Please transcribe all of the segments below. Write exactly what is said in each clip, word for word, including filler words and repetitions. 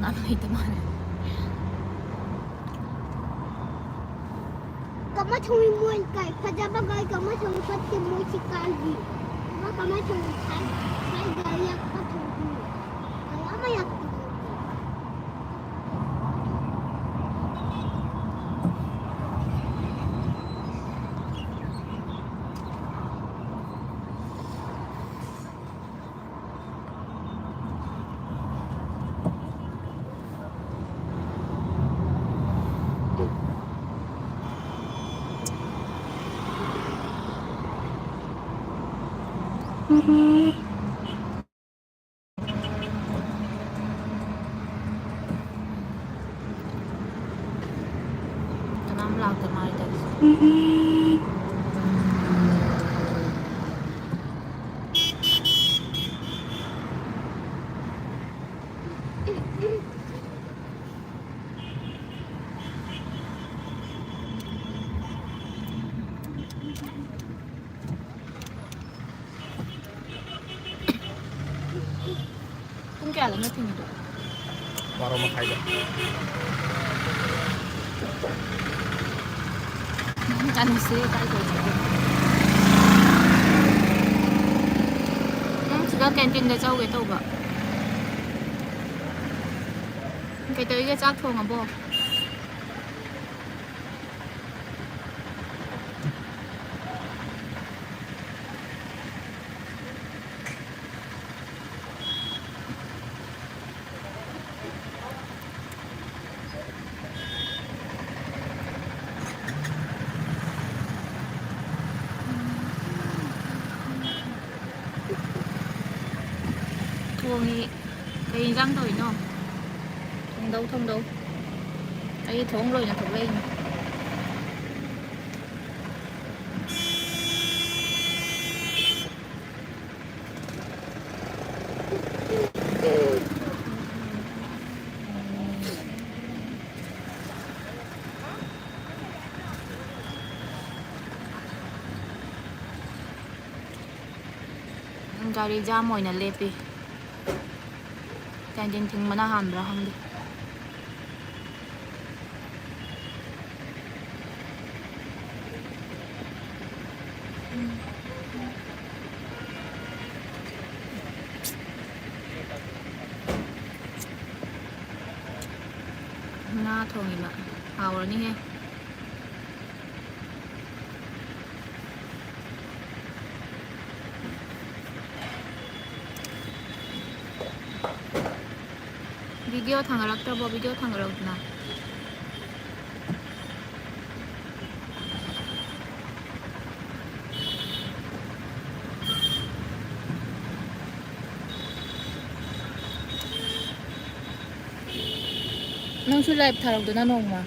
ꯂꯩꯇ ꯃꯥꯜꯂꯦ꯫ ꯀꯃꯥꯏ ꯊꯣꯡꯉꯤ ꯃꯣꯏ ꯀꯥꯏ? ꯐꯖꯕ ꯀꯥꯏ ꯀꯃꯥꯏ ꯊꯣꯡꯉꯤ? ꯐꯠꯇꯦ ꯃꯣꯏ ꯁꯤ ꯀꯥꯏꯒꯤ꯫ ꯀꯃꯥꯏ ꯊꯣꯡꯉꯤ? ꯁꯥꯏ-, ꯁꯥꯏꯒ ꯌꯥꯛꯄ ꯊꯣꯡꯉꯤ꯫ ꯀꯌꯥ ꯑꯃ ꯌꯥꯛꯄ ꯊꯣꯡꯉꯤ꯫ ꯀꯅꯥꯝ ꯂꯥꯛꯇ ꯃꯥꯜꯂꯦ ꯇꯧꯔꯤꯁꯦ꯫ ꯄꯨꯡ ꯀꯌꯥꯗꯅꯣ ꯊꯤꯡꯉꯤꯗꯣ? ꯕꯥꯔꯣ ꯃꯈꯥꯏꯗ꯫ ꯆꯠꯂꯁꯦ, ꯀꯥꯏ ꯇꯧꯁꯦ? ꯅꯪ ꯁꯤꯗ ꯀꯦꯟꯇꯤꯟꯗ ꯆꯧꯒꯦ ꯇꯧꯕ꯫ ꯀꯩꯇꯧꯔꯤꯒꯦ, ꯆꯥꯛ ꯊꯣꯡꯉꯕꯣ? ꯊꯣꯡꯉꯤ꯫ ꯀꯩ ꯏꯟꯖꯥꯡ ꯇꯧꯔꯤꯅꯣ? ꯊꯣꯡꯗꯧ, ꯊꯣꯡꯗꯧ꯫ ꯑꯩ ꯊꯣꯡ ꯂꯣꯏꯅ ꯊꯣꯛꯂꯛꯏꯅꯦ꯫ ꯒꯥꯔꯤ ꯖꯥꯝ ꯑꯣꯏꯅ ꯂꯦꯞꯄꯤ꯫ ꯀꯦꯟꯇꯤꯟ ꯊꯤꯡꯕꯅ ꯍꯥꯟꯕ꯭ꯔꯥ ꯈꯪꯗꯦ꯫ ꯉꯥ ꯊꯣꯡꯉꯤꯕ꯫ ꯍꯥꯎꯔꯅꯤꯍꯦ꯫ ꯚꯤꯗꯤꯑꯣ ꯊꯥꯡꯒꯠꯂꯛꯇ꯭ꯔꯕꯣ? ꯚꯤꯗꯤꯑꯣ ꯊꯥꯡꯒꯠꯂꯛꯎꯗꯅ꯫ ꯅꯪꯁꯨ ꯂꯥꯏꯚ ꯊꯥꯔꯛꯎꯗꯅ ꯅꯣꯡꯃ꯫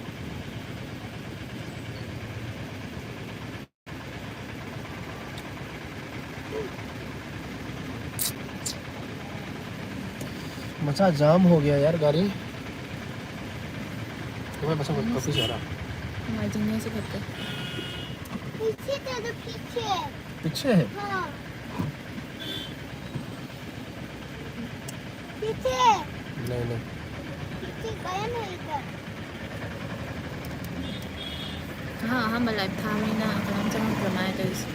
मचा जाम हो गया यार गाड़ी। तुम्हें पसंद कॉफी से आ रहा? ꯅꯨꯡꯉꯥꯏꯖꯩꯅꯦ ꯁꯤ ꯈꯛꯇ꯫ पीछे दे दो, पीछे। पीछे है? हाँ। पीछे। नहीं, नहीं। पीछे गया ना इधर। हाँ, ꯑꯍꯥꯟꯕ ꯂꯥꯏꯚ ꯊꯥꯕꯅꯤꯅ ꯀꯅꯥꯝ ꯆꯪꯉꯛꯇ꯭ꯔ ꯃꯥꯜꯂꯦ ꯇꯧꯔꯤꯁꯦ꯫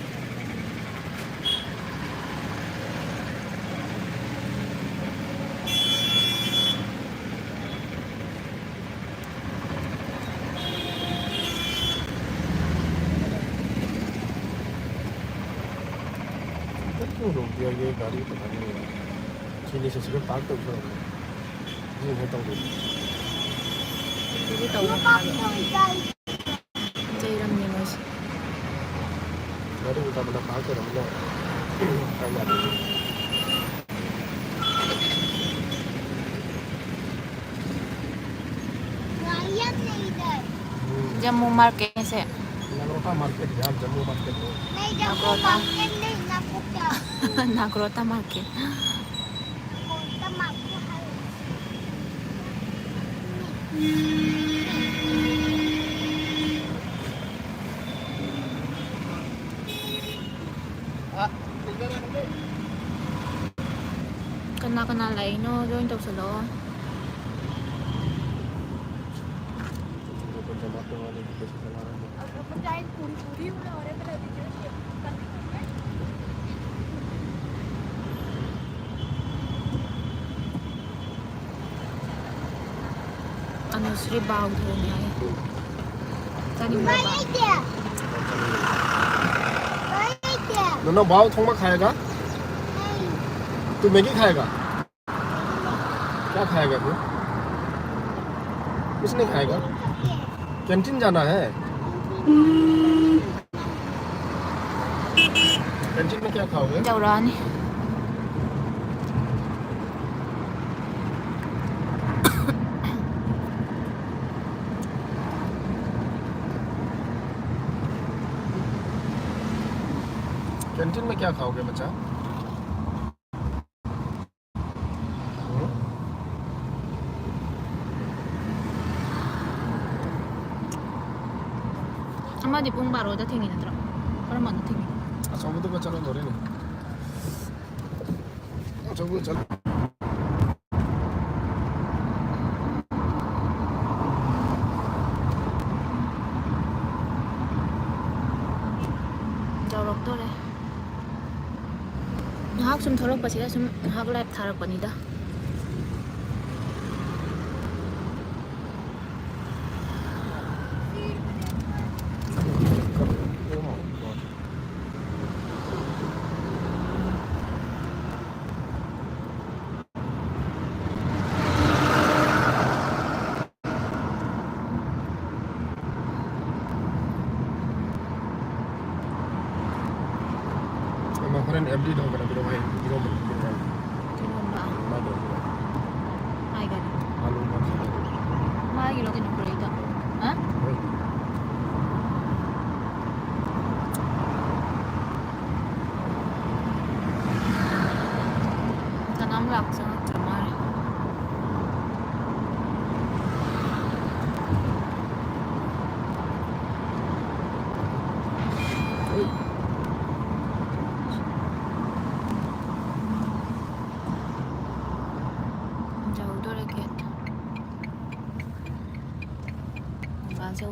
क्यों रोक दिया ये गाड़ी, पता नहीं यार। ꯁꯤꯅꯤ ꯁꯤꯁꯤꯒ ꯄꯥꯔꯛ ꯇꯧꯁꯤꯔꯣ? ꯁꯤꯁꯤꯒ ꯇꯧꯗꯣꯏꯅꯤ꯫ ꯁꯤꯗꯤ ꯇꯧꯕ ꯃꯥꯜꯂꯦ꯫ ꯆꯩꯔꯝꯅꯤ ꯃꯣꯏꯁꯦ꯫ ꯒꯥꯔꯤ ꯎꯜꯇꯥ ꯄꯨꯜꯇꯥ ꯄꯥꯔꯛ ꯇꯧꯔꯝꯃꯤꯅ ꯄꯥꯔꯛ ꯌꯥꯗꯦ꯫ ꯖꯝꯃꯨ ꯃꯥꯔꯀꯦꯠꯁꯦ꯫ ꯅꯥꯒ꯭ꯔꯣꯊꯥ ꯃꯥꯔꯀꯦꯠ, ꯌꯥꯝ ꯖꯝꯃꯨ ꯃꯥꯔꯀꯦꯠ꯫ ꯅꯥꯒ꯭ꯔꯣꯊꯥ꯫ ꯅꯥꯒ꯭ꯔꯣꯊꯥ ꯃꯥꯔꯀꯦꯠ꯫ ꯀꯅꯥ ꯀꯅꯥ ꯂꯥꯛꯏꯅꯣ? Join ꯇꯧꯁꯜꯂꯛꯑꯣ꯫ ꯑꯅꯨꯁ꯭ꯔꯤ ꯕꯥꯎ ꯊꯣꯡꯉꯦ ꯍꯥꯏ꯫ ꯆꯥꯅꯤꯡꯕ꯭ꯔꯣ ꯕꯥꯎ? ꯅꯨꯅ ꯕꯥꯎ ꯊꯣꯡꯕ ꯈꯥꯏꯒ? ꯇꯨ ꯃꯦꯒꯤ ꯈꯥꯏꯒ? क्या खाएगा तू? कुछ नहीं खाएगा? कैंटीन जाना है। कैंटीन में क्या खाओगे? ꯌꯧꯔꯛꯑꯅꯤ꯫ कैंटीन में क्या खाओगे बच्चा? ꯑꯃꯗꯤ ꯄꯨꯡ ꯕꯥꯔꯣꯗ ꯊꯤꯡꯉꯤ ꯅꯠꯇ꯭ꯔꯣ? ꯀꯔꯝꯕꯅ ꯊꯤꯡꯉꯤ? ꯑꯆꯧꯕꯗꯨꯒ ꯆꯠꯂꯗꯣꯔꯦꯅꯦ꯫ ꯑꯆꯧꯕꯗ ꯆꯠꯂꯣ꯫ ꯌꯧꯔꯛꯇꯣꯔꯦ꯫ ꯉꯥꯏꯍꯥꯛ ꯁꯨꯝ ꯊꯣꯛꯂꯛꯄꯁꯤꯗ ꯁꯨꯝ ꯉꯥꯏꯍꯥꯛ live ꯊꯥꯔꯛꯄꯅꯤꯗ꯫ ꯑꯃ ꯍꯣꯔꯦꯟ ꯑꯦꯐ ꯗꯤ ꯇꯧꯒꯗꯕꯗꯣ ꯍꯌꯦꯡ ꯏꯔꯣꯝꯕ ꯄꯤꯔꯛꯑꯣ꯫ ꯏꯔꯣꯝꯕ? ꯃꯥꯏꯗꯣ꯫ ꯃꯥꯏ ꯀꯔꯤ? ꯑꯂꯨ ꯃꯈꯜ꯫ ꯃꯥꯒꯤꯔꯣ ꯀꯩꯅꯣ ꯄꯨꯔꯛꯏꯗꯣ? ꯍꯥ? ꯍꯣꯏ꯫ ꯀꯅꯥꯝ ꯂꯥꯛ ꯆꯪꯉꯛꯇ꯭ꯔ ꯃꯥꯜꯂꯦ꯫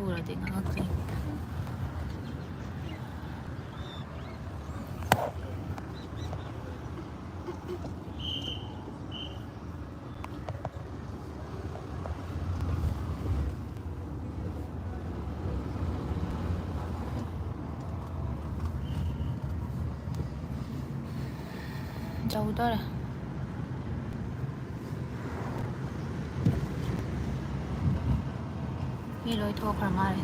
ꯎꯔꯗꯤ ꯉꯥꯡꯉꯛꯇꯣꯏꯅꯤ꯫ ꯌꯧꯗꯣꯔꯦ꯫ ꯃꯤ ꯂꯣꯏ ꯊꯣꯛꯈ꯭ꯔ ꯃꯥꯜꯂꯦ꯫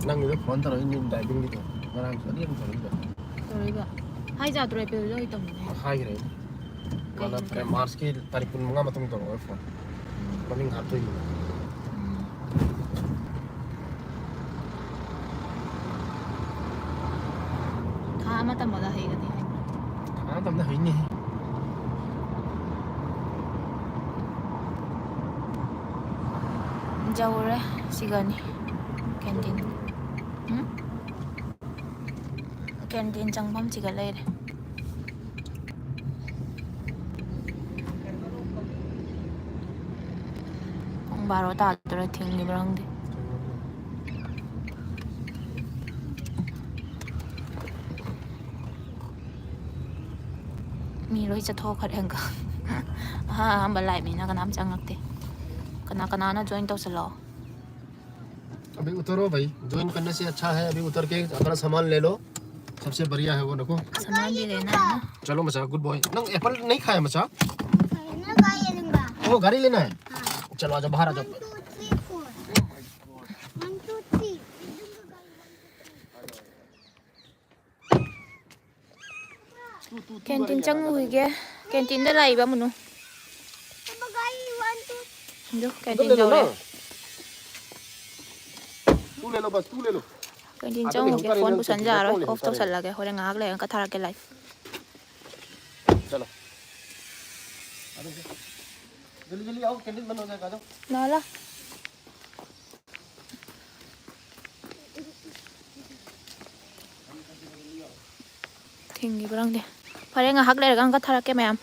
ꯅꯪꯒꯤꯗꯣ ꯐꯣꯟ ꯇꯧꯔꯛꯏꯅꯤ, ꯗꯥꯏꯚꯤꯡꯒꯤꯗꯣ꯫ ꯉꯔꯥꯡꯁꯨ ꯑꯅꯤꯔꯛ ꯇꯧꯔꯛꯏꯗꯣ꯫ ꯇꯧꯔꯛꯏꯕ? ꯍꯥꯏ ꯌꯥꯗ꯭ꯔꯣ, ꯑꯦꯄ꯭ꯔꯤꯜꯗ ꯑꯣꯏ ꯇꯧꯅꯤꯡꯉꯦ꯫ ꯍꯥꯏꯈ꯭ꯔꯦ꯫ ꯃꯥꯅ ꯀꯩꯒꯤꯅꯣ? ꯐꯔꯦ, ꯃꯥꯔꯆꯀꯤ ꯇꯥꯔꯤꯛ ꯀꯨꯟꯃꯉꯥ ꯃꯇꯨꯡ ꯇꯧꯔꯛꯑꯣ ꯐꯣꯟ꯫ ꯎꯝ꯫ ꯃꯃꯤꯡ ꯍꯥꯞꯇꯣꯏꯅꯤ꯫ ꯎꯝ꯫ ꯊꯥ ꯑꯃ ꯇꯝꯃꯒ ꯍꯩꯒꯅꯤ ꯍꯥꯏꯕ꯭ꯔꯥ? ꯊꯥ ꯑꯃ ꯇꯝꯗ ꯍꯩꯅꯤ꯫ ꯌꯧꯔꯦ, ꯁꯤꯒꯅꯤ canteen꯫ ꯎꯝ? Canteen ꯆꯪꯐꯝꯁꯤꯒ ꯂꯩꯔꯦ꯫ ꯄꯨꯡ ꯕꯥꯔꯣ ꯇꯥꯗꯣꯔꯦ, ꯊꯤꯡꯉꯤꯕ꯭ꯔꯥ ꯈꯪꯗꯦ꯫ ꯃꯤ ꯂꯣꯏ ꯆꯠꯊꯣꯛꯈ꯭ꯔꯦ ꯑꯪꯀ꯫ ꯑꯍꯥ, ꯑꯍꯥꯟꯕ live ꯅꯤꯅ ꯀꯅꯥꯝ ꯆꯪꯉꯛꯇꯦ꯫ ꯀꯅꯥ ꯀꯅꯥꯅ join ꯇꯧꯁꯜꯂꯛꯑꯣ꯫ अभी उतरो भाई, ज्वाइन करने से अच्छा है अभी उतर के अपना सामान ले लो, सबसे बढ़िया है वो। रखो। सामान भी लेना है ना? चलो मचा, गुड बॉय। नंग एप्पल नहीं खाया मचा? वो गाड़ी लेना है। चलो आजा, बाहर आ जाओ। Canteen ꯆꯪꯉꯨꯈꯤꯒꯦ꯫ Canteen ꯗ ꯂꯥꯛꯏꯕ ꯃꯨꯅꯨ꯫ ꯑꯗꯨ ꯎꯗ canteen ꯂꯩꯔꯣ ꯌꯧꯔꯦ꯫ ꯅꯪ꯫ ꯇꯨ ꯂꯩꯔꯣ, ꯕꯁ, ꯇꯨ ꯂꯩꯔꯣ꯫ Canteen ꯑꯗꯨ ꯆꯪꯉꯨꯒꯦ꯫ ꯂꯩꯍꯧ ꯇꯥꯔꯦ ꯐꯣꯟ ꯅꯪ ꯄꯨꯁꯟ canteen ꯗ ꯌꯥꯔꯣꯏ꯫ ꯐꯣꯟ ꯂꯩꯍꯧ Off ꯇꯥꯔꯦ꯫ ꯇꯧꯁꯜꯂꯒꯦ꯫ ꯍꯣꯔꯦꯟ ꯉꯥꯏꯍꯥꯛ ꯂꯩꯔꯒ ꯊꯥꯔꯛꯀꯦ live꯫ ꯆꯠꯂꯣ꯫ ꯑꯗꯨ ꯖꯜꯗꯤ ꯖꯜꯗꯤ ꯑꯥꯎ, canteen ꯕꯟꯗ ꯍꯣ ꯖꯥꯌꯦꯒꯥ, ꯖꯥꯎ꯫ ꯂꯥꯛꯑꯣ, ꯂꯥꯛꯑꯣ꯫ ꯊꯤꯡꯉꯤꯕ꯭ꯔꯥ ꯈꯪꯗꯦ꯫ ꯐꯔꯦ, ꯉꯥꯏꯍꯥꯛ ꯂꯩꯔꯒ ꯑꯃꯨꯛꯀ ꯊꯥꯔꯛꯀꯦ ꯃꯌꯥꯝ꯫